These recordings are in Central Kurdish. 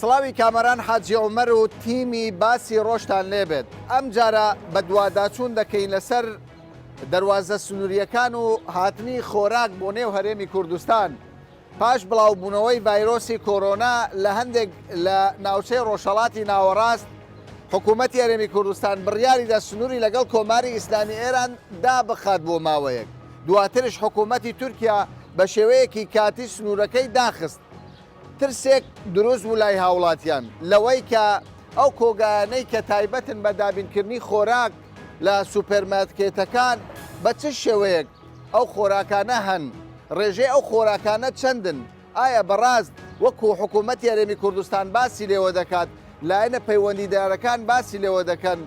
سڵاوی کامەران حاجی عومەر و تیمی باسی ڕۆژتان لێبێت ئەمجارە بەدواداچوون دەکەین لەسەر دەروازە سنوورییەکان و هاتنی خۆراک بۆ نێو هەرێمی کوردستان پاش بڵاوبوونەوەی ڤایرۆسی کۆرۆنا لە هەندێک لە ناوچەی ڕۆژهەڵاتی ناوەڕاست، حکوومەتی هەرێمی کوردستان بڕیاریدا سنووری لەگەڵ کۆماری ئیسلامی ئێران دابخات بۆ ماوەیەک، دواترش حکوومەتی تورکیا بە شێوەیەکی کاتی سنوورەکەی داخست. ترسێک دروست بوو لای هاوڵاتیان لەوەی کە ئەو کۆگایانەی کە تایبەتن بە دابینکردنی خۆراک لە سوپێرمارکێتەکان بە چ شێوەیەک ئەو خۆراکانە هەن، ڕێژەی ئەو خۆراکانە چەندن، ئایا بەڕاست وەکو حکوومەتی هەرێمی کوردستان باسی لێوە دەکات، لایەنە پەیوەندیدارەکان باسی لێوە دەکەن،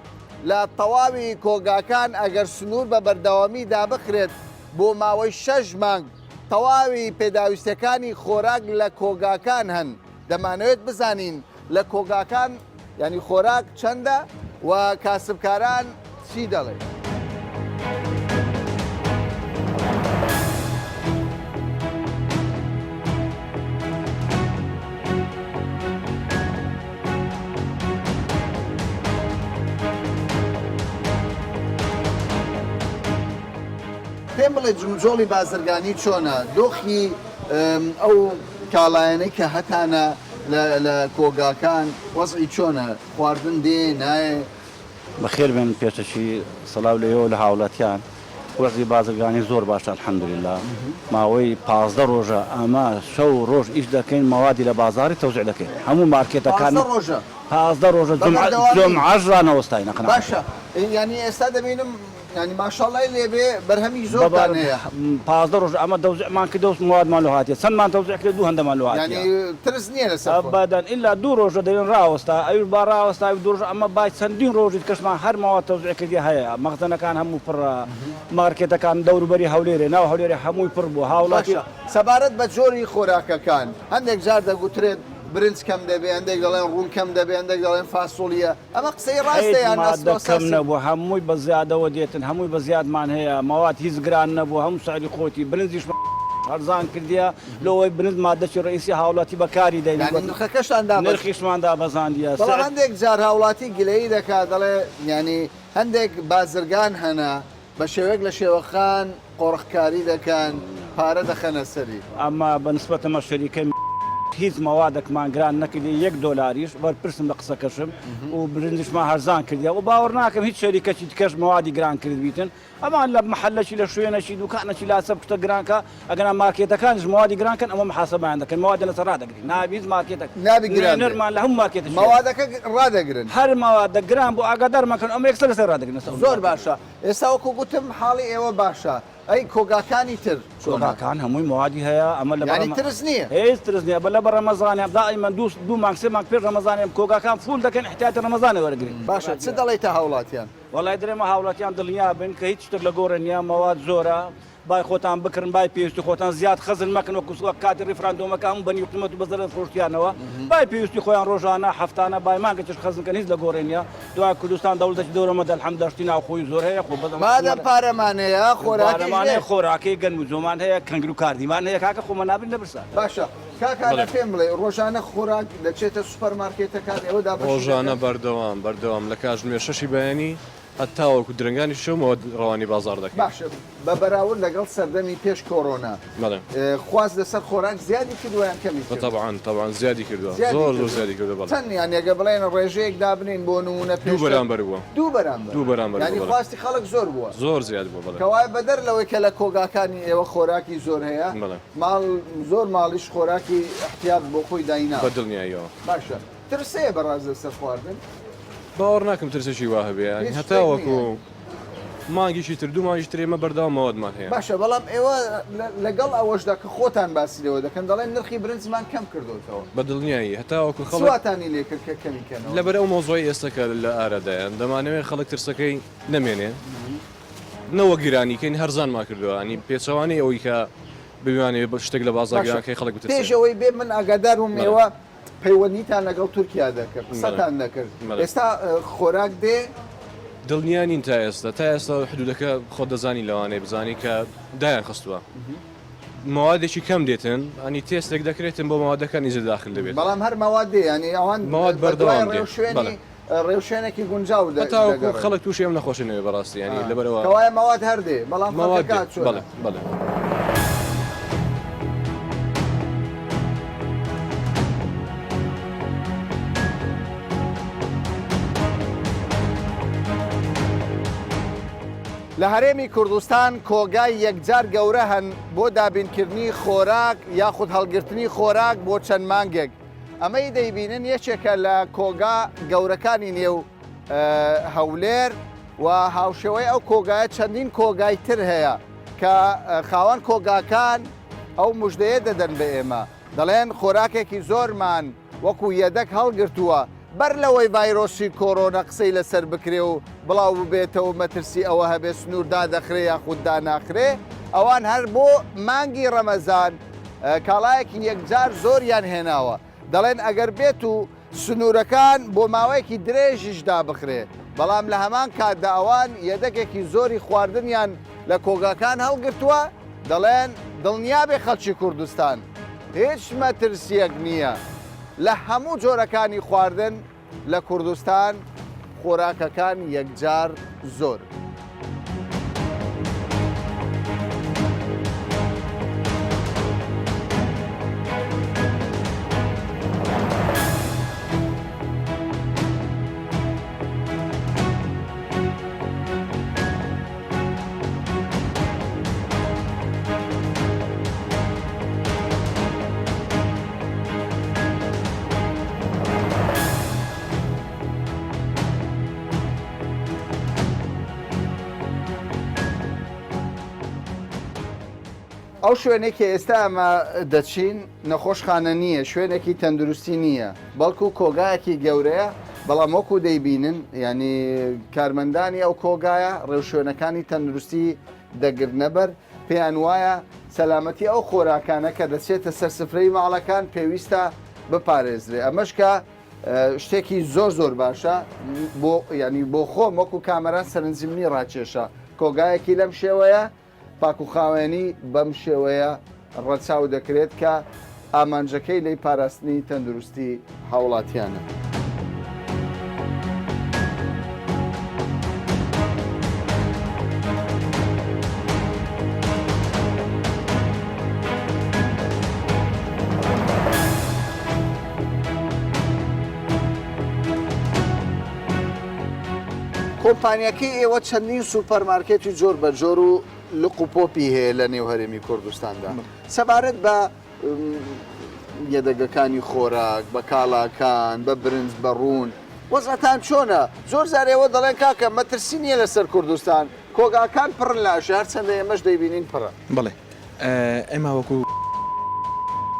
لە تەواوی کۆگاکان ئەگەر سنوور بە بەردەوامی دابخرێت بۆ ماوەی شەش مانگ تەواوی پێداویستیەکانی خۆراک لە کۆگاکان هەن، دەمانەوێت بزانین لە کۆگاکان یانی خۆراک چەندە و کاسبکاران چی دەڵێن؟ پێم بڵێ جموجۆڵی بازرگانی چۆنە؟ دۆخی ئەو کاڵایانەی کە هەتانە لە کۆگاکان وەزعی چۆنە؟ خواردن دێ نایێ؟ بەخێر بێن پێشەکی سڵاو لە ئێوەو لە هاوڵاتیان وەزعی بازرگانی زۆر باشە الحمدللە ماوەی 15 ڕۆژە ئەمە شەو و ڕۆژ ئیش دەکەین مەوادی لە بازاڕی تەوزیع دەکەین هەموو مارکێتەکان 15 ڕۆژە 15 ڕۆژە بە جومعە بەردەوامی جومعەش ڕانەوەستاین قەناعەت باشە یانی ئێستا دەبینم یانی ماشاڵای لێبێ بەرهەمی زۆرتان هەیە. 15 ڕۆژە ئەمە تەوزیعمان کردەوە موادمان لۆ هاتیە چەندمان تەوزیع کرد دوو هەندەمان لۆ هاتیە. یانی ترس نییە لەسەر خۆت. ئەبەدەن ئیلا دوو ڕۆژە دەرێن ڕاوەستا ئەویش با ڕاوەستا ئەویش دوو ڕۆژە ئەمە بای چەندین ڕۆژی دیکەشمان هەر مەواد تەوزیع کردیە هەیە مەخزەنەکان هەموو پڕە مارکێتەکان دەوروبەری هەولێرێ ناو هەولێرێ هەمووی پڕ بووە هاوڵاتی. باشە سەبارەت بە جۆری خۆراکەکان هەندێک جار دەگوترێت برنج کەم دەبێ هەندێک دەڵێن ڕوون کەم دەبێ هەندێک دەڵێن فاسۆڵیە ئەمە قسەی ڕاستە هیچ یان مادە ئەسڵ کەم ئەساسی؟ نەبوو هەمووی بە زیادەوە دێتن هەمووی بە زیادمان هەیە مەواد هیچ گران نەبوو هەموو سعری خۆتی برنجیشمان هەرزان کردیە لۆ ئەوەی برنج مادەکی ڕئیسی هاوڵاتی بەکاری دەینی یانی نرخەکەشتان دابەز نرخیشمان دابەزاندیە بەڵام سعر هەندێک جار هاوڵاتی گلەیی دەکات دەڵێ یانی هەندێک بازرگان هەنە بە شێوەیەک لە شێوەکان قۆرخکاری دەکەن پارە دەخەنە سەری. ئەمە بە نسبەت ئەمە شەریکەی هیچ مەوادەکمان گران نەکردیە یەک دۆلاریش بەرپرسم لە قسەکەشم و برنجیشمان هەرزان کردیە و باوەڕ ناکەم هیچ شەریکەکی دیکەش مەوادی گران کردبیتن ئەمان لە محەلەکی لە شوێنەکی دوکانەکی لاسە بکتە گران کە ئەگەنا مارکێتەکانیش مەوادی گران کەن ئەمە محاسبەیان دەکەن مەوادیان لەسەر ڕادەگرین نابی هیچ مارکێتەک نابی گران بێ نوێنەرمان لە هەموو مارکێتەکی هەیە. مەوادەکە ڕادەگرن. هەر مەوادە گران بوو ئاگادارمان کەن ئەمە یەکسەر لەسەر ڕادەگرین لەسەر ئەو زۆر مارکێتە. باشە ئێستا وەکو گوتم حاڵی ئێوە باشە ئەی کۆگاکانی تر چۆنە؟ کۆگاکان هەمووی مەوادی هەیە ئەمە لە یانی ترس نییە؟ هیچ ترس نییە بە لە بە ڕەمەزانێ دائیمەن دوو دوو مانگ سێ مانگ پێش ڕەمەزانێ کۆگاکان full دەکەن ئیحتیاتی ڕەمەزانێ وەرەگرین. باشە چ دەڵێیتە هاوڵاتیان؟ وەڵای درێمە هاوڵاتیان دڵنیا بن کە هیچ شتێک لە گۆڕێ نییە مەواد زۆرە بای خۆتان بکڕن بای پێویستی خۆتان زیاد خەزن مەکەن وەکو وەک کاتی ڕیفراندۆمەکە هەموو بە نیو قیمەت و بە زەرەر فرۆشتیانەوە بای پێویستی خۆیان ڕۆژانە هەفتانە بای مانگێکیش خەزن کەن هیچ لە گۆڕێ نییە دوای کوردستان دەوڵەتێکی دەورەمەندە الحمدللە شتی ناوخۆیی زۆر هەیە خۆ بەس ئەمە مادەم پارەمان هەیە خۆراکیش پارەمان هەیە دێت. خۆراکەی گەنم و جۆمان هەیە کەنگر و کاردیمان هەیە کاکە خۆمان نابین لە برسا. باشە کاک هانا بەڵێ. پێم بڵێ ڕۆژانە خۆراک دەچێتە سوپەر مارکێتەکان ئێوە دابەشی ڕۆژانە دەکەن؟ بەردەوام بەردەوام لە کاتژمێر شەشی بەیانی هەتاوەکو درەنگانی شەو مەواد ڕەوانەی بازاڕ دەکەین. باشە بە بەراورد لەگەڵ سەردەمی پێش کۆرۆنا بەڵێ. خواست لەسەر خۆراک زیادی کردووە یان کەمی کردووە؟ تەبعەن تەبعەن زیادی کردووە زیادی زۆر زۆر کردووە. زیادی کردووە بەڵێ. چەند یانی ئەگەر بڵێین ڕێژەیەک دابنێین بۆ نموونە دوو پێشتر بەرامبەر بووە. دوو بەرامبەر. دوو بەرامبەر بووە یانی بەڵێ. خواستی خەڵک زۆر بووە. زۆر زیاد بووە بەڵێ. کەوایە بەدەر لەوەی کە لە کۆگاکانی ئێوە خۆراکی زۆر هەیە بەڵێ. ماڵ زۆر ماڵیش خۆراکی ئیحتیات بۆ خۆی دایناوە. بە دڵنیاییەوە. باشە ترس هەیە بەڕاست لەسەر خواردن؟ باوەڕ ناکەم ترسێکی وا هەبێ یانی هیچ شتێک هەتاوەکو نییە. مانگێکی تر دوو مانگیش تر ئێمە بەردەوام مەوادمان هەیە. باشە بەڵام ئێوە لەگەڵ ئەوەشدا کە خۆتان باسی لێوە دەکەن دەڵێن نرخی برنجمان کەم کردۆتەوە. بە دڵنیایی هەتاوەکو چ خەڵک. واتانی لێ کرد کە کەمی کەنەوە؟ لەبەر ئەو مەوزوعەی ئێستا کە لە ئارادایە دەمانەوێ خەڵک ترسەکەی نەمێنێ نەوەک گرانی کەین هەرزانمان کردووە یانی پێچەوانەی ئەوەی کە بمانەوێ شتێک لە بازاڕ باشە گران کەین خەڵک پێش بترسێ. ئەوەی بێ من ئاگادار بووم بەڵێ. ئێوە پەیوەندیتان لەگەڵ تورکیا دەکرد، بەڵێ. قسەتان دەکرد، بەڵێ. ئێستا خۆراک دێ؟ دڵنیا نین تا ئێستا، تا ئێستا حدودەکە خۆت دەزانی لەوانەیە بزانی کە دایان خستووە. مەوادێکی کەم دێتن ئەنی تێستێک دەکرێتن بۆ مەوادەکان ئیزە داخل دەبێت. بەڵام هەر مەواد دێ یانی ئەوان مەواد بەدوای بەردەوام دێ ڕێوشوێنی بەڵێ. ڕێوشوێنێکی گونجاو هەتاوەکو دەگەڕێن. خەڵک تووشی ئەم نەخۆشی نەبێ بەڕاستی یانی لەبەرئەوە. کەوایە مەواد هەر دێ بەڵام مەواد خەڵکەکە دێ چۆنە؟ بەڵێ بەڵێ. لە هەرێمی کوردستان کۆگای یەکجار گەورە هەن بۆ دابینکردنی خۆراک یاخود هەڵگرتنی خۆراک بۆ چەند مانگێک، ئەمەی دەیبینن یەکێکە لە کۆگا گەورەکانی نێو هەولێر و هاوشێوەی ئەو کۆگایە چەندین کۆگای تر هەیە کە خاوەن کۆگاکان ئەو مژدەیە دەدەن بە ئێمە دەڵێن خۆراکێکی زۆرمان وەکو یەدەک هەڵگرتووە بەر لەوەی ڤایرۆسی کۆرۆنە قسەی لەسەر بکرێ و بڵاو ببێتەوە و مەترسی ئەوە هەبێ سنوور دادەخرێ یاخود داناخرێ، ئەوان هەر بۆ مانگی ڕەمەزان کاڵایەکی یەکجار زۆریان هێناوە، دەڵێن ئەگەر بێت و سنوورەکان بۆ ماوەیەکی درێژیش دابخرێ، بەڵام لە هەمان کاتدا ئەوان یەدەگێکی زۆری خواردنیان لە کۆگاکان هەڵگرتووە، دەڵێن دڵنیابێ خەڵکی کوردستان هیچ مەترسییەک نییە لە هەموو جۆرەکانی خواردن لە کوردستان خۆراکەکان یەکجار زۆرن. ئەو شوێنەی کە ئێستا ئەمە دەچین نەخۆشخانە نییە، شوێنێکی تەندروستی نییە، بەڵکو کۆگایەکی گەورەیە، بەڵام وەکو دەیبینن یانی کارمەندانی ئەو کۆگایە ڕێوشوێنەکانی تەندروستی دەگرنەبەر، پێیان وایە سەلامەتی ئەو خۆراکانە کە دەچێتە سەر سفرەی ماڵەکان پێویستە بپارێزرێ، ئەمەش کە شتێکی زۆر زۆر باشە بۆ یانی بۆ خۆم وەکو کامەران سەرنجی منی ڕاکێشا کۆگایەکی لەم شێوەیە پاکوخاوێنی بەم شێوەیە ڕەچاو دەکرێت کە ئامانجەکەی لێی پاراستنی تەندروستی هاوڵاتیانە. کۆمپانیاکەی ئێوە چەندین سوپەرمارکێتی جۆر بە جۆر و لق و پۆپی هەیە لە نێو هەرێمی کوردستاندا سەبارەت بە یەدەگەکانی خۆراک بە کاڵاکان بە برنج بە ڕوون وەزعتان چۆنە زۆر جار ئێوە دەڵێن کاکە مەترسی نییە لەسەر کوردستان کۆگاکان پڕن لە ئەشیا هەرچەندە ئێمەش دەیبینین پڕە. بەڵێ ئێمە وەکو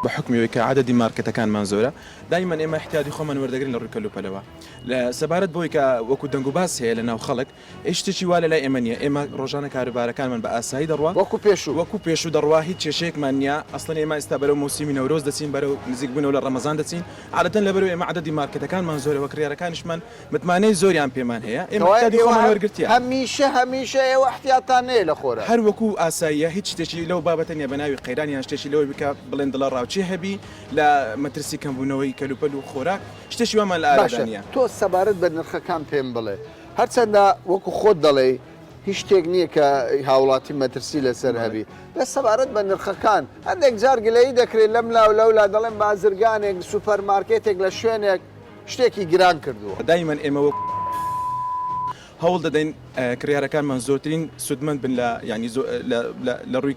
بە حوکمی ئەوەی کە عەدەدی مارکێتەکانمان زۆرە دایمەن ئێمە ئیحتیادی خۆمان وەردەگرین لە ڕووی کەلوپەلەوە لە سەبارەت بەوەی کە وەکو دەنگوباس هەیە لە ناو خەڵک هیچ شتێکی وا لەلای ئێمە نییە، ئێمە ڕۆژانە کاروبارەکانمان بە ئاسایی دەڕوا. وەکو پێشوو. وەکو پێشوو دەڕوا، هیچ کێشەیەکمان نییە، ئەسڵەن ئێمە ئێستا بەرەو مەوسیمی نەورۆز دەچین، بەرەو نزیکبوونەوە لە ڕەمەزان دەچین، عادەتەن لەبەرئەوەی ئێمە عەدەدی مارکێتەکانمان زۆرە و کڕیارەکانیشمان متمانەی زۆریان پێمان هەیە، ئێمە کەوایە ئیحتیادی ئێوە خۆمان هەر وەرگرتیە. هەمیشە هەمیشە ئێوە ئیحتیاتتان نەیە لە خۆراک. هەر وەکو ئاساییە، هیچ شتێکی لەو بابەتە نییە بە ناوی قەیران یان شتێکی لەوەی بکە بڵێن دڵەڕاوکێ هەبی لە مەترسی کەمبوونەوەی کەلوپەل و خۆراک، شتێکی وامان لە ئارادا باشە نییە. تۆ سەبارەت بە نرخەکان پێم بڵێ، هەرچەندە وەکو خۆت دەڵێی هیچ شتێک نییە کە هاوڵاتی مەترسی لەسەر هەبی، بەس سەبارەت بە نرخەکان هەندێک جار گلەیی دەکرێت لەم لا و لەولا دەڵێن بازرگانێک سوپەر مارکێتێک لە شوێنێک شتێکی گران کردووە. دایمەن ئێمە وەکو هەوڵ دەدەین کڕیارەکانمان زۆرترین سوودمەند بن لە یانی لە ڕووی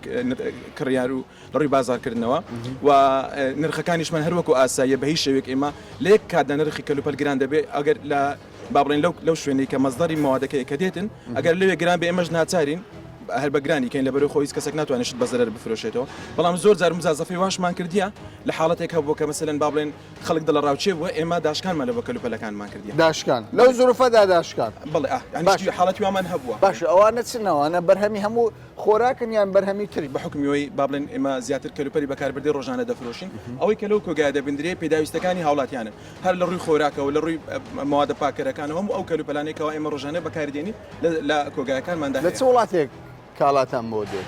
کڕیار و لە ڕووی بازاڕکردنەوە و نرخەکانیشمان هەر وەکو ئاساییە بە هیچ شێوەیەک ئێمە لە یەک کاتدا نرخی کەلوپەل گران دەبێت ئەگەر لە با بڵێن لەو لەو شوێنەی کە مەزدەری مەوادەکەیە کە دێتن ئەگەر لەوێ گران بێ ئێمەش ناچارین هەر بە گرانی کەین لەبەرەوەی خۆ هیچ کەسێک ناتوانێت شت بە زەرەر بفرۆشێتەوە بەڵام زۆر جار مزازەفەی واشمان کردیە لە حاڵەتێک هەبووە کە مەسەلەن با بڵێن خەڵک دڵەڕاوکێ بووە ئێمە داشکانمان لە بۆ کەلوپەلەکانمان کردیە. داشکان لەو زروفەدا داشکان. بەڵێ ئا یانی باشە. شتی حاڵەتی وامان هەبووە. باشە ئەوانە چن ئەوانە بەرهەمی هەموو خۆراکن یان بەرهەمی تری؟ بە حوکمی ئەوەی با بڵێن ئێمە زیاتر کەلوپەلی بەکاربردەی ڕۆژانە دەفرۆشین ئەوەی کە لەو کۆگایە دەبیندرێ پێداویستەکانی هاوڵاتیانن هەر لە ڕووی خۆراکەوە لە ڕووی مەوادە پاککەرەکانەوە هەموو ئەو کەلوپەلانەی کەوا ئێمە ڕۆژانە بەکاری دێنین لە کۆگایەکانماندا لە چ هەیە. وڵاتێک کاڵاتان بۆ دێت؟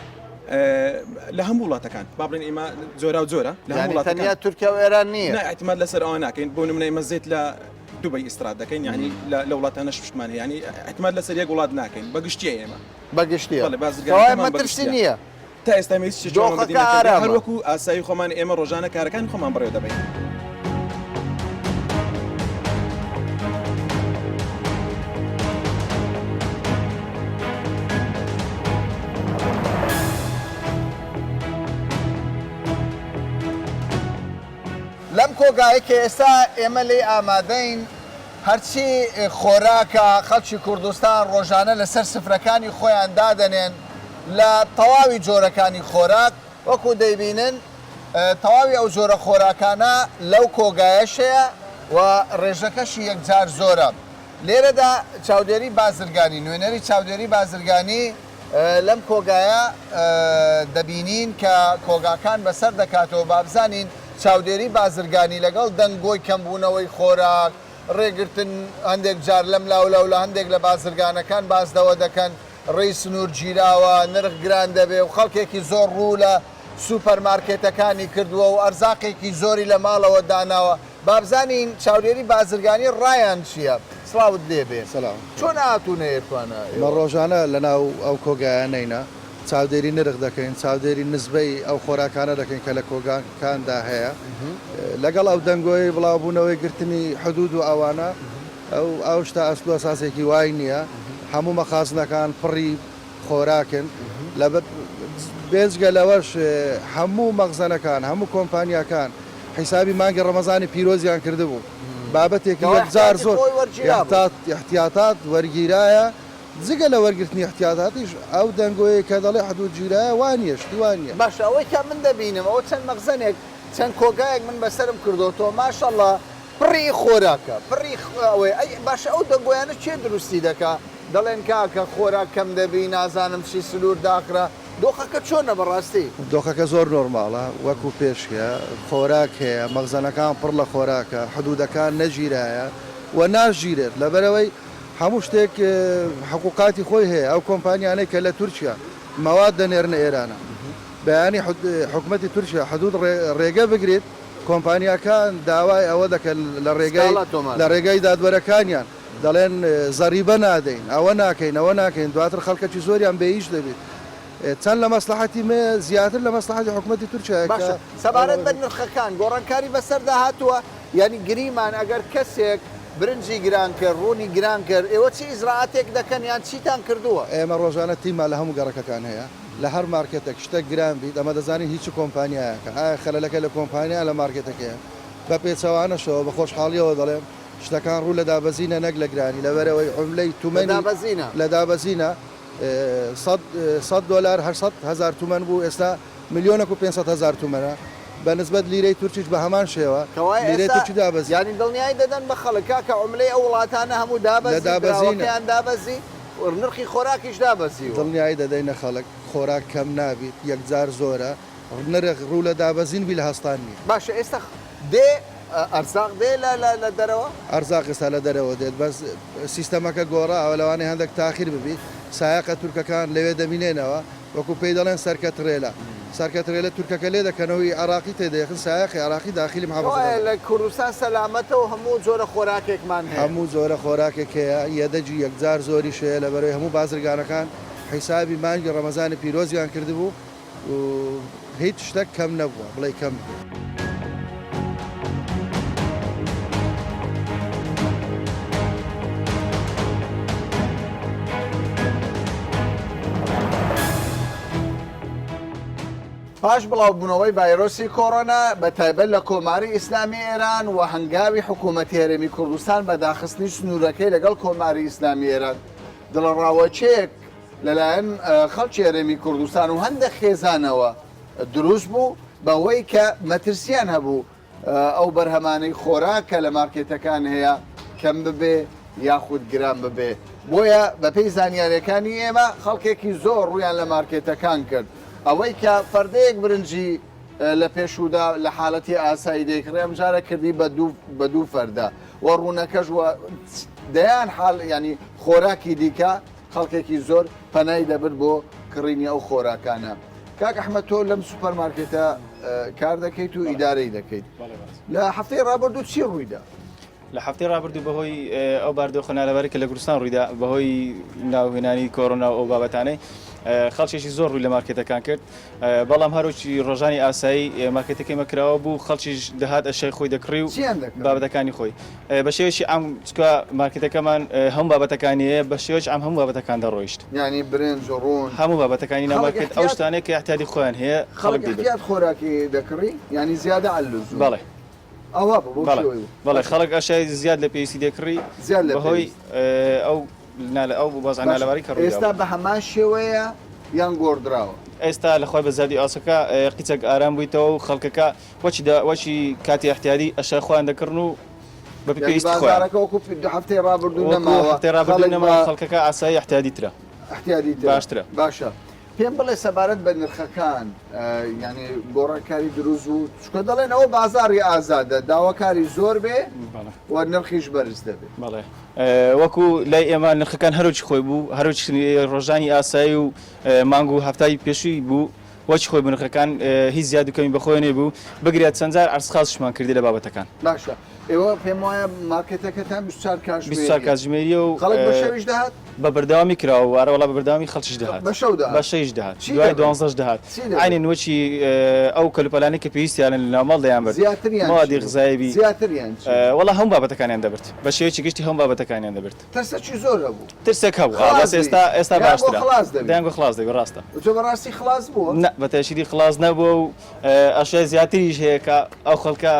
لە هەموو وڵاتەکان با بڵێن ئێمە جۆرا و جۆرە لە هەموو وڵاتەکان تەنیا تورکیا و ئێران نییە نا اعتماد لەسەر ئەوە ناکەین بۆ نمونە ئێمە زێت لە دوبەی ئیستراد دەکەین یعنی لە وڵاتانەش پشتمان هەیە یعنی اعتماد لەسەر یەک وڵات ناکەین بە گشتیە ئێمە بە گشتیە بەڵێ بازرگانەکەمان بە مەترسی نییە تا ئێستا هیچ شتێکی وامان بەدی نەکردووە هەر وەکو ئاسایی خۆمان ئێمە ڕۆژانە کارەکانی خۆمان بەڕێوە دەبەین. لەم کۆگایە کە ئێستا ئێمە لێی ئامادەین هەرچی خۆراکە خەڵکی کوردستان ڕۆژانە لەسەر سفرەکانی خۆیان دادەنێن لە تەواوی جۆرەکانی خۆراک، وەکو دەیبینن تەواوی ئەو جۆرە خۆراکانە لەو کۆگایەش هەیە و ڕێژەکەشی یەکجار زۆرە. لێرەدا چاودێری بازرگانی، نوێنەری چاودێری بازرگانی لەم کۆگایە دەبینین کە کۆگاکان بەسەر دەکاتەوە، با بزانین چاودێری بازرگانی لەگەڵ دەنگۆی کەمبوونەوەی خۆراک، ڕێگرتن هەندێک جار لەم لاولاو لە هەندێک لە بازرگانەکان باس لەوە دەکەن، ڕێی سنوور گیراوە، نرخ گران دەبێ و خەڵکێکی زۆر ڕوو لە سوپەر مارکێتەکانی کردووە و ئەرزاقێکی زۆری لە ماڵەوە داناوە. با بزانین چاودێری بازرگانی ڕایان چییە؟ سڵاوت لێ بێ. سڵاو. چۆن هاتوونە ئێرکوانە ئێمە ئێوە؟ ڕۆژانە لە ناو ئەو کۆگایانەینە، چاودێری نرخ دەکەین، چاودێری نسبەی ئەو خۆراکانە دەکەین کە لە کۆگاکاندا هەیە. لەگەڵ ئەو دەنگۆیەی بڵاوبوونەوەی گرتنی حدوود و ئەوانە، ئەو ئەو شتە ئەسل و ئەساسێکی وای نییە هەموو مەخازنەکان پڕی خۆراکن لەبەر بێجگە لەوەش هەموو مەخزەنەکان هەموو کۆمپانیاکان حیسابی مانگی ڕەمەزانی پیرۆزیان کردبوو بابەتێکی کەوا یەکجار احتیاطی زۆر خۆی وەرگیرابوو. احتیاط احتیاطات وەرگیرایە جگە لە وەرگرتنی احتیاطاتیش ئەو دەنگۆیەی کە دەڵێ حدود گیرایە وا نییە شتی وا نییە. باشە ئەوەی کە من دەبینم ئەوە چەند مەخزەنێک چەند کۆگایەک من بەسەرم کردۆتەوە ماشااللە پڕی خۆراکە پڕی ئەوەیە ئەی باشە ئەو دەنگۆیانە کێ دروستی دەکا دەڵێن کاکە خۆراک کەم دەبی نازانم چی سنور داخرا دۆخەکە چۆنە بەڕاستی؟ دۆخەکە زۆر نۆرماڵە وەکو پێشکە خۆراک هەیە مەخزەنەکان پڕ لە خۆراکە حدودەکان نەگیرایە و ناشگیرێت لەبەرئەوەی هەموو شتێک حقوقاتی خۆی هەیە ئەو کۆمپانیانەی کە لە تورکیا مەواد دەنێرنە ئێرانە بەیانی حکومەتی تورکیا حدود ڕێگە بگریت کۆمپانیاکان داوای ئەوە دەکەن لە ڕێگای سکاڵا تۆمار لە بکەن. ڕێگای دادوەرەکانیان دەڵێن زەریبە نادەین ئەوە ناکەین ئەوە ناکەین دواتر خەڵکەکی زۆریان بێ ئیش دەبیت چەند لە مەسڵەحەتی مێ زیاتر لە مەسڵەحەتی حکومەتی تورکیایە کە باشە سەبارەت بە نرخەکان گۆڕانکاری بەسەردا هاتووە یانی گریمان ئەگەر کەسێک برنجی گران کرد ڕوونی گران کرد ئێوە چ ئیجرائاتێک دەکەن یان چیتان کردووە؟ ئێمە ڕۆژانە تیممان لە هەموو گەڕەکەکان هەیە لە هەر مارکێتێک شتێک گران بیت ئەمە دەزانین هی چ کۆمپانیایەکە ئایا خەلەلەکە لە کۆمپانیا یان لە مارکێتەکەیە بە پێچەوانەشەوە بە خۆشحاڵیەوە دەڵێم شتەکان ڕوو لە دابەزینە نەک لە گرانی لەبەرئەوەی عوملەی لە تومەنی دابەزینە. لە دابەزینە سەد دۆلار 800 هەزار تومەن بوو ئێستا ملیۆنەک و 500 هەزار تومەنە بە نسبەت لیرەی تورکیش بە هەمان شێوە کەوایە لیرەی ئێستا تورکی دابەزی. یانی دڵنیایی دەدەن بە خەڵک کاکە عوملەی ئەو وڵاتانە هەموو لە دابەزی دابەزینە. دراوەکەیان دابەزی نرخی خۆراکیش دابەزیوە. دڵنیایی دەدەینە خەڵک خۆراک کەم نابیت یەکجار زۆرە نرخ ڕوو لە دابەزین بی لە هەستان نیە. باشە ئێستا دێ ئەرزاق دێ لە لە لە دەرەوە؟ ئەرزاق ئێستا لە دەرەوە دێت بەس سیستەمەکە گۆڕاوە لەوانەیە هەندەک تاخیر ببی سایەقە تورکەکان لەوێ دەمینێنەوە وەکو پێی دەڵێن سەرکە ترێلە سەرکە ترێلە تورکەکە لێ دەکەنەوە ی عێراقی تێ دەیەخن سایەقی عێراقی داخیلی محافەزەکان کەوایە دەکەن. لە کوردستان سەلامەتە و هەموو جۆرە خۆراکێکمان هەیە. هەموو جۆرە خۆراکێک هەیە یەدەگی یەکجار زۆریش هەیە لەبەرئەوەی هەموو بازرگانەکان حیسابی مانگی ڕەمەزانی پیرۆزیان کردبوو و هیچ شتەک کەم نەبووە بڵێی کەم بوو. پاش بڵاوبوونەوەی ڤایرۆسی کۆرۆنا بە تایبەت لە کۆماری ئیسلامی ئێران و هەنگاوی حکوومەتی هەرێمی کوردستان بە داخستنی سنوورەکەی لەگەڵ کۆماری ئیسلامی ئێران دڵەڕاوەکێیەک لەلایەن خەڵکی هەرێمی کوردستان و هەندێک خێزانەوە دروست بوو بەوەی کە مەترسیان هەبوو ئەو بەرهەمانەی خۆراک کە لە مارکێتەکان هەیە کەم ببێ یاخود گران ببێ بۆیە بەپێی زانیاریەکانی ئێمە خەڵکێکی زۆر ڕوویان لە مارکێتەکان کرد ئەوەی کە فەردەیەک برنجی لە پێشوودا لە حالەتی ئاسایی دەیکڕێ ئەمجارە کردی بە دوو بە دوو فەردە و ڕوونەکەش و دەیان حاڵ ینی خۆراکی دیکە خەڵکێکی زۆر پەنای دەبرد بۆ کڕینی ئەو خۆراکانە. کاک ئەحمەد تۆ لەم سوپەر مارکێتە کار دەکەیت و ئیدارەی دەکەیت لە هەفتەی ڕابردوو چی ڕوویدا؟ لە هەفتەی ڕابردوو بەهۆی ئەو باردۆخە نالەبارەی کە لە کوردستان ڕوویدا بەهۆی ناوهێنانی کۆرۆنا و ئەو بابەتانەی خەڵکێکی زۆر ڕووی لە مارکێتەکان کرد بەڵام هەروکی ڕۆژانی ئاسایی مارکێتەکەی مەکراوە بوو خەڵکیش دەهات ئەشیای خۆی دەکڕی و بابەتەکانی خۆی بە شێوەیەکی عام چکە مارکێتەکەمان هەموو بابەتەکانی هەیە بە شێوەیەکی عام هەموو بابەتەکان دەڕۆیشت. یانی برنج، ڕوون. هەموو بابەتەکانی ناو مارکێت ئەو شتانەی کە ئیعتیادی خۆیان هەیە خەڵک ئیعتیاد خۆراکی دەکڕی یانی زیادە عە اللزوم. بەڵێ. ئەوە بوو بەو بەڵێ شێوەی بوو. بەڵێ خەڵک ئەشیای زیاد لە پێویستی دەکڕی زیاد لە بەهۆی پێویست. ئەو نالە ئەو وەزعە باشە نالەبارەی کە ڕوویدا ئێستا بوو. بە هەمان شێوەیە یان گۆڕدراوە؟ ئێستا لە خوای بەزیادی ئاسۆکە قیچەک ئارام بوویتەوە و خەڵکەکە وەکی دە وەکی کاتی ئیعتیادی ئەشیای خۆیان دەکڕن و بە یانی پێویستی خۆیان. بازاڕەکە وەکوو هەفتەی ڕابردوو وەکوو نەماوە هەفتەی ڕابردوو خەڵک نەماوە بە خەڵکەکە ئاسایی ئیعتیادی ترە. ئیعتیادی ترە. باشترە. باشە پێم بڵێ سەبارەت بە نرخەکان یانی گۆڕانکاری دروست بوو چونکە دەڵێن ئەوە بازاڕی ئازادە داواکاری زۆر بێ و نرخیش بەرز دەبێ. بەڵێ وەکو لای ئێمە نرخەکان هەروەکی خۆی بوو هەروەکی ڕۆژانی ئاسایی و مانگ و هەفتای پێشووی بوو وەکی خۆی بوو نرخەکان هیچ زیاد و کەمی بەخۆیەوە نەبوو بگرە چەند جار عەرز خاسیشمان کردی لە بابەتەکان. باشە ئێوە پێم وایە مارکێتەکەتان 24 کاتژمێریە. 24 کاتژمێریە و خەڵک بە شەویش دەهات؟ بە بەردەوامی کراوە و ئارە وەڵا بە بەردەوامی خەڵکیش دەهات. بە شەو دەهات؟ بە شەویش دەهات. چی دوای دەبرد؟ دوانزەش دەهات. چی دەبرد؟ عەینەن وەکی ئەو کەلوپەلانەی کە پێویستیانن لە ناوماڵ دەیانبرد. زیاتریان چی مەوادی بوو؟ غزایی بی. زیاتریان چی بوو؟ وەڵا هەموو بابەتەکانیان دەبرد. بە شێوەیەکی گشتی هەموو بابەتەکانیان دەبرد. ترسەکی زۆر هەبوو. ترسێک هەبوو ئا خڵاس بەس بی. ئێستا ئێستا دەیان گۆ باشترە. خڵاس دەبی. دەیان گۆ خڵاس دەبی ڕاستە. تۆ بەڕاستی خڵاس بووە؟ نا بە تەئکیدی خڵاس نەبووە و ئەشیای زیاتریش هەیە کە ئەو خەڵکە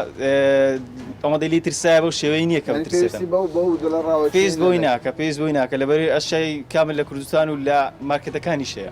ئەوەندەی لێی ترسایە بەو شێوەی نییە کە یانی بترسێتن. پێویستی بەو بەو دڵەڕاوکێیە پێویست بۆی نەدەکرد. ناکا پێویست بۆی ناکا لەبەرئەوەی ئەشیای کامل لە کوردستان و لە مارکێتەکانیش هەیە.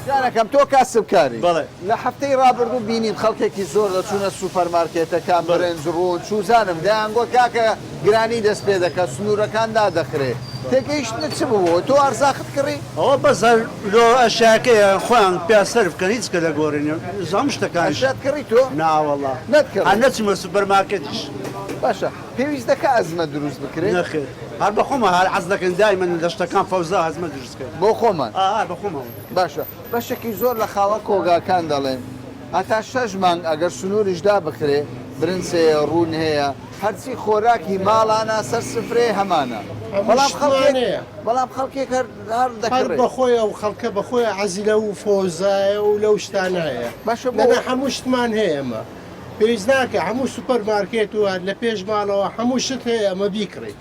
گیانەکەم تۆ کاسبکاری. بەڵێ. لە هەفتەی ڕابردوو بینیم خەڵکێکی زۆر دەچوونە سوپەر مارکێتەکان برنج ڕوون چوزانم دەیانگۆت کاکە گرانی دەست پێ دەکات سنوورەکان دادەخرێ تێگەیشتنت چ بوو تۆ ئەرزاقت کڕی؟ ئەوە بەس هەر لۆ ئەشیاکەیە خۆیان پیا سەرف کەن هیچ کە دەگۆرێ نیە هەموو شتەکانیش. ئەشیات کڕی تۆ؟ ناوەڵا نەتکڕی؟ هەر نەچوومە سوپەر مارکێتیش. باشە پێویست دەکا ئەزمە دروست بکرێ؟ نەخێر هەر بە خۆمان هەر حەز دەکەین دایمەن لە شتەکان فەوزا ئەزمە دروست کەین. بۆ خۆمان؟ ئا ئا بە خۆمان. باشە بەشێکی زۆر لە خاوەن کۆگاکان دەڵێن هەتا شەش مانگ ئەگەر سنووریش دابخرێ برنج هەیە، ڕوون هەیە، هەرچی خۆراکی ماڵانە سەر سفرەیە هەمانە، هەموو بەڵام شتمان خەڵکێک هەیە. بەڵام خەڵکێک هەر هەر هەر دەکڕێ. بەخۆی ئەو خەڵکە بەخۆی حەزی لەو فەوزایە و لەو شتانە هەیە. باشە بۆ؟ دەنا هەموو شتمان هەیە ئێمە پێویست ناکا هەموو سوپەر مارکێت و هەر لە پێش ماڵەوە هەموو شت هەیە ئەمە بیکڕیت.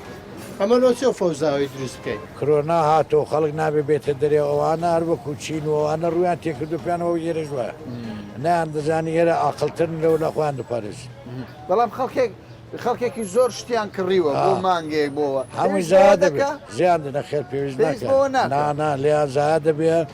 ئەمە لۆ چۆ فەوزاوی دروست بکەین. کرۆنا هاتەوە خەڵک نابێ بێتە دەرێ ئەوانە هەر وەکو چین و ئەوانە ڕوویان تێکردو پێیان وەک ئێرەش وایە نەیان دەزانی ئێرە ئاقڵترن لەو لە خۆیان دەپارێزن. بەڵام خەڵکێک خەڵکێکی زۆر شتیان کڕیوە بۆ مانگێک بۆوە هەمووی پێویست بەوە زایە دەبێ دەکا؟ زیان نەخێر پێویست پێویست ناکا بەوە ناکا. نا نا لێیان زایە دەبێ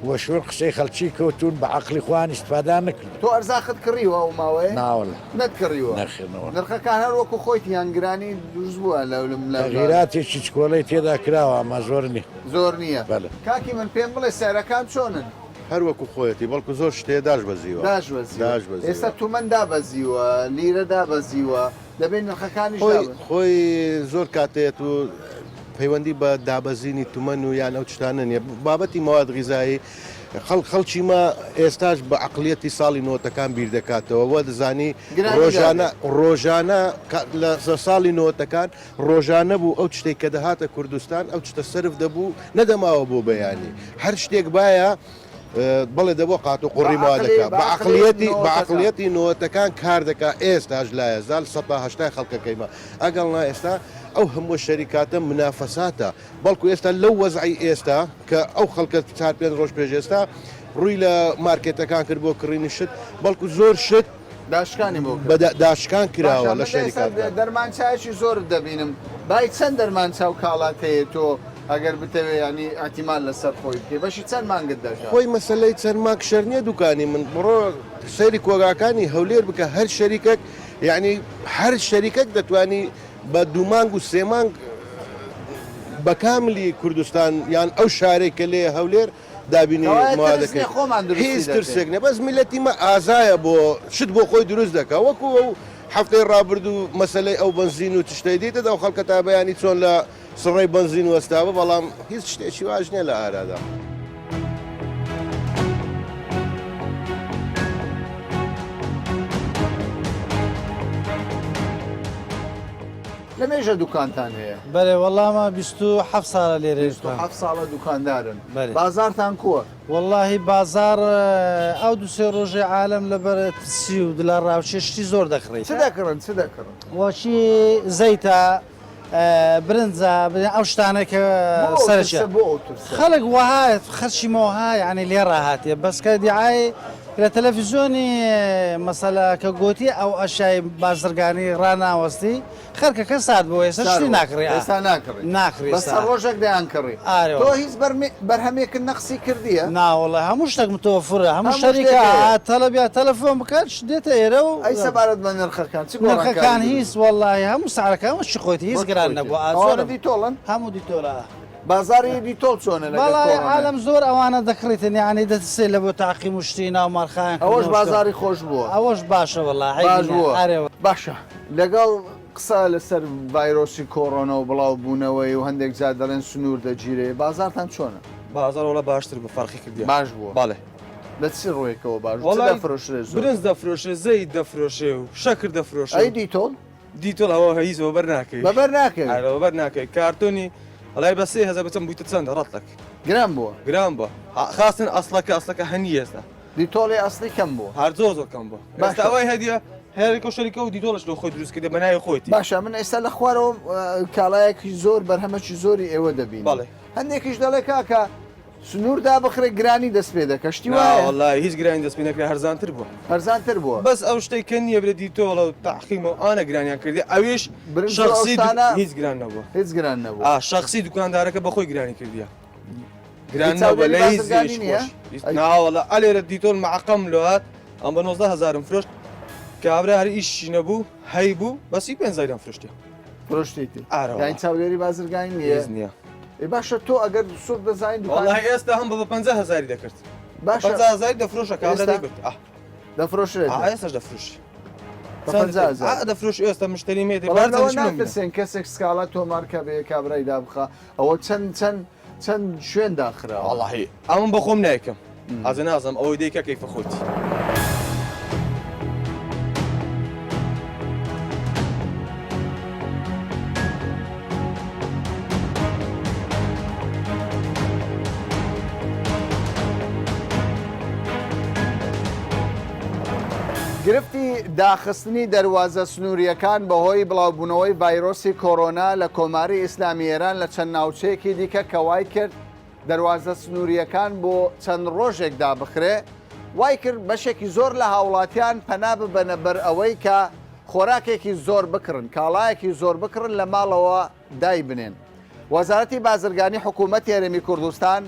وە شوێن قسەی خەڵکی کەوتوون بە عەقڵی خۆیان ئیستفادەیان نەکردووە. تۆ ئەرزاقت کڕیوە ئەو ماوەیە؟ ناوەڵا. نەتکڕیوە؟ نەخێر نەوەڵا. نرخەکان هەر وەکو خۆیتی یان گرانی دروست بووە لەو لەو تەغیراتێکی چکۆلەی تێدا کراوە ئەما زۆر نیە. زۆر نیە. بەلێ. کاکی من پێم بڵێ سعرەکان چۆنن؟ هەر وەکو خۆیەتی بەڵکو زۆر شتێ داش بەزیوە. داش بەزیوە. داش بەزیوە. ئێستا تومەن دابەزیوە، لیرە دابەزیوە، دەبێ نرخەکانیش خۆی دابەزن. خۆی زۆر کاتێت و پەیوەندی بە دابەزینی تومەن و یان ئەو شتانە نیە بابەتی مەواد غیزایی خەڵک خەڵکی مە ئێستاش بە عەقڵیەتی ساڵی نۆتەکان بیر دەکاتەوە وە دەزانی گرانی ڕۆژانە دادێ. ڕۆژانە کە- لە لە ساڵی نۆتەکان ڕۆژانە بوو ئەو شتێک کە دەهاتە کوردستان ئەو شتە سەرف دەبوو نەدەماوە بۆ بەیانی هەر شتێک بایە بەڵێ دەبۆ قات و قوڕی مادەکە بە عقلیەتی بە عقلیەتی نۆتەکان کار دەکا ئێستاش لایە زال سەتا هەشتای خەڵکەکەیمە ئەگەڵ نا ئێستا ئەو هەموو شەریکاتە منافەساتە بەڵکو ئێستا لەو وەزعی ئێستا کە ئەو خەڵکە چار پێنج ڕۆژ پێش ئێستا ڕووی لە مارکێتەکان کرد بۆ کڕینی شت بەڵکو زۆر شت داشکانی بۆ بە داشکان کراوە باشە لە من ئێستا شەریکاتدا. دەرمان چایەکی زۆرت دەبینم بای چەند دەرمان چا و کاڵات هەیە تۆ ئەگەر بتەوێ یانی ئیعتیماد لەسەر خۆی بکەی بەشی چەند مانگت دەکا؟ خۆی مەسەلەی چەند مانگ شەر نیە دوکانی من بڕۆ سەیری کۆگاکانی هەولێر بکە هەر شەریکەک یانی هەر شەریکەک دەتوانی بە دوو مانگ و سێ مانگ بە کاملی کوردستان یان ئەو شارەی کە لێیە هەولێر دابینی کەوایە ترس موادەکەی نیە خۆمان دروستی هیچ دەکەین. ترسێک نیە بەس میللەتی مە ئازایە بۆ شت بۆ خۆی دروست دەکا وەکو ئەو. هەفتەی ڕابردوو مەسەلەی ئەو بەنزین و تشتەی دیتت ئەو خەڵکە تا بەیانی چۆن لە سڕەی بەنزین وەستابوو بەڵام هیچ شتێکی واش نییە لە ئارادا. لە مێژە دوکانتان هەیە؟ بەرێ وەڵا مە 27 ساڵە لێرە 27 ساڵە دوکاندارن. بازارتان کووە؟ وەڵاهی بازاڕ ئەو دوو سێ ڕۆژەی عالەم لەبەر ترسی و دڵەڕاوکێ شتی زۆر دەکڕی. چ دەکڕن چ دەکڕن؟ وەکی زەیتە برنجە ئەو شتانە کە سەرەکیە. بۆ ئەو ترسە؟ خەڵک وەها خەرکی مەوها یانی لێ ڕاهاتێ بەس کە دیعای لە تەلەفیزیۆنی مەسەلە کە گۆتی ئەو ئەشیای بازرگانی ڕاناوەستی خەرکەکە سارد بووە ئێستا شتی ناکڕی ئا. ئێستا ناکڕی. ناکڕی بەس ئێستا. ڕۆژێک دەیانکڕی. ئارێ تۆ وەڵا. هیچ بەرمێ بەرهەمێکت نەقسی کردیە؟ نا وەڵا هەموو شتێک متوفرە هەموو هەموو شتێک شەریکە هەیە. ئا تەلەب یا تەلەفۆن بکات ش دێتە ئێرە و ئەی سەبارەت بە نرخەکان چ گۆڕانکاری نرخەکان دروست هیچ وەڵاهی هەموو سعرەکان وەکی خۆیتی هیچ وەک گران خۆیتی. نەبووە ئا ئەوانە زۆرم دیتۆڵن؟ هەموو دیتۆڵە ئا. بازاڕی دیتۆڵ چۆنە لەگەڵ وەڵاهی کۆرۆنای؟ عالەم زۆر ئەوانە دەکڕیتن یانی دەترسێ لە بۆ تەعقیم و شتی ناو ماڵ خایان ئەوەش کردنەوە شتە. بازاڕی خۆش بووە. ئەوەش باشە وەڵا عەیبی باش نیە بووە. ئارێ وەڵا. باشە لەگەڵ قسە لەسەر ڤایرۆسی کۆڕۆنا و بڵاو بوونەوەی و هەندێک جار دەڵێن سنوور دەگیرێ، بازاڕتان چۆنە؟ بازاڕ وەڵا باشتر بوو فەرقی کردیە. باش بووە؟ بەڵێ. لە چ ڕووێکەوە باش بوو؟ چ وەڵای دەفرۆشرێ زۆر؟ برنج دەفرۆشرێ، زەیت دەفرۆشرێ و شەکر دەفرۆشرێ. ئەی دیتۆڵ؟ دیتۆڵ ئەوە هیچ وەبەر ناکەوی. بەبەر ناکەوی؟ ئەرێ وەبەر ناکەوی. کارتۆنی وەڵای بە 3000 بچم بوویتە چەندە ڕەتڵێک. گران بووە؟ گران بووە. خاستن ئەسڵەکە ئەسڵەکە هەنیە ئێستا. دیتۆڵی ئەسڵی کەم بووە. هەر زۆر زۆر کەم بووە. ئێستا ئەوەی هەدیە هەرێکە و شەریکە و دیتۆڵش لۆ خۆی دروست کردە بە ناوی خۆیتی. باشە من ئێستا لە خوارەوە کاڵایەکی زۆر بەرهەمەکی زۆری ئێوە دەبینم. بەڵێ. هەندێکیش دەڵێ کاکە سنوور دابخرێ گرانی دەست پێ دەکا شتی وایە؟ نا وەڵای هیچ گرانی دەست پێ نەکرا هەرزانتر بووە. هەرزانتر بووە. بەس ئەو شتەی کە نییە برێ دیتۆڵە و تەعقیمە و ئانە گرانیان کردی ئەویش برنج و ئەو شەخسی شتانە هیچ گران نەبووە. هیچ گران نەبووە. ئا شەخسی دوکاندارەکە بە خۆی گرانی کردیە. گران چاودێری نەبووە لە هیچ بازرگانی زێش نییە؟ خۆش. نا وەڵا ئەلێرە دیتۆل مەعقەم لۆ هات ئەم بە 19 هەزارم فرۆشت کابرا هەر ئیشی نەبوو هەی بوو بەسی پێنج هەزاریان فرۆشتیە. فرۆشتیتی. ئارە وەڵا. یانی چاودێری بازرگانی نییە؟ هیچ نییە. ئێ باشە تۆ ئەگەر سوڕ دەزانی دوکان وەڵاهی ئێستا هەم بە 50 هەزاری دەکرد. باشە 50 هەزاری دەفرۆشە کابرا ئێستا؟ دەیبرد. ئا. دەفرۆشرێت؟ ئا ئێستاش دەفرۆشی. بە 50 هەزار. ئا دەفرۆشی ئێستا مشتەریم هەیە بەڵام لەوە بارزانیش منم بینە. ناترسێن کەسێک سکاڵا تۆمار کە بێ کابرای دابخا ئەوە چەند چەند چەند شوێن داخراوە. وەڵاهی ئەمن بەخۆم نایکەم ئازە نازم ئەوەی دەیکا کەیفە خۆیتی. گرفتی داخستنی دەروازە سنوورییەکان بەهۆی بڵاوبوونەوەی ڤایرۆسی کۆرۆنا لە کۆماری ئیسلامی ئێران لە چەند ناوچەیەکی دیکە کە وای کرد دەروازە سنوورییەکان بۆ چەند ڕۆژێک دابخرێ، وای کرد بەشێکی زۆر لە هاوڵاتیان پەنا ببەنە بەر ئەوەی کە خۆراکێکی زۆر بکڕن، کاڵایەکی زۆر بکڕن لە ماڵەوە دایبنێن. وەزارەتی بازرگانی حکوومەتی هەرێمی کوردستان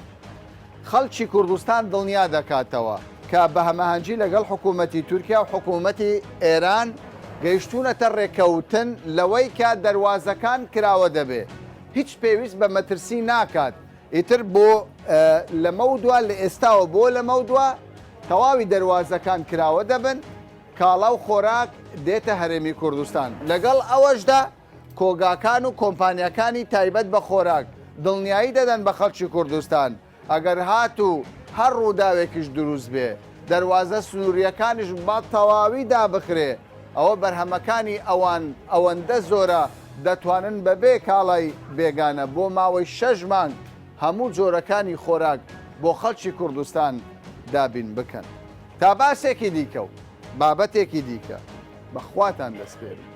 خەڵکی کوردستان دڵنیا دەکاتەوە کە بە هەماهەنگی لەگەڵ حکوومەتی تورکیا و حکوومەتی ئێران گەیشتوونەتە ڕێککەوتن لەوەی کە دەروازەکان کراوە دەبێ هیچ پێویست بە مەترسی ناکات ئیتر بۆ لەمەودوا لە ئێستاوە بۆ لەمەودوا تەواوی دەروازەکان کراوە دەبن کاڵا و خۆراک دێتە هەرێمی کوردستان لەگەڵ ئەوەشدا کۆگاکان و کۆمپانیاکانی تایبەت بە خۆراک دڵنیایی دەدەن بە خەڵکی کوردستان ئەگەر هاتوو هەر ڕووداوێکیش دروست بێ دەروازە سنوورییەکانیش بە تەواوی دابخرێ ئەوە بەرهەمەکانی ئەوان ئەوەندە زۆرە دەتوانن بەبێ کاڵای بێگانە بۆ ماوەی شەش مانگ هەموو جۆرەکانی خۆراک بۆ خەڵکی کوردستان دابین بکەن. تا باسێکی دیکە و بابەتێکی دیکە بە خواتان دەسپێرم.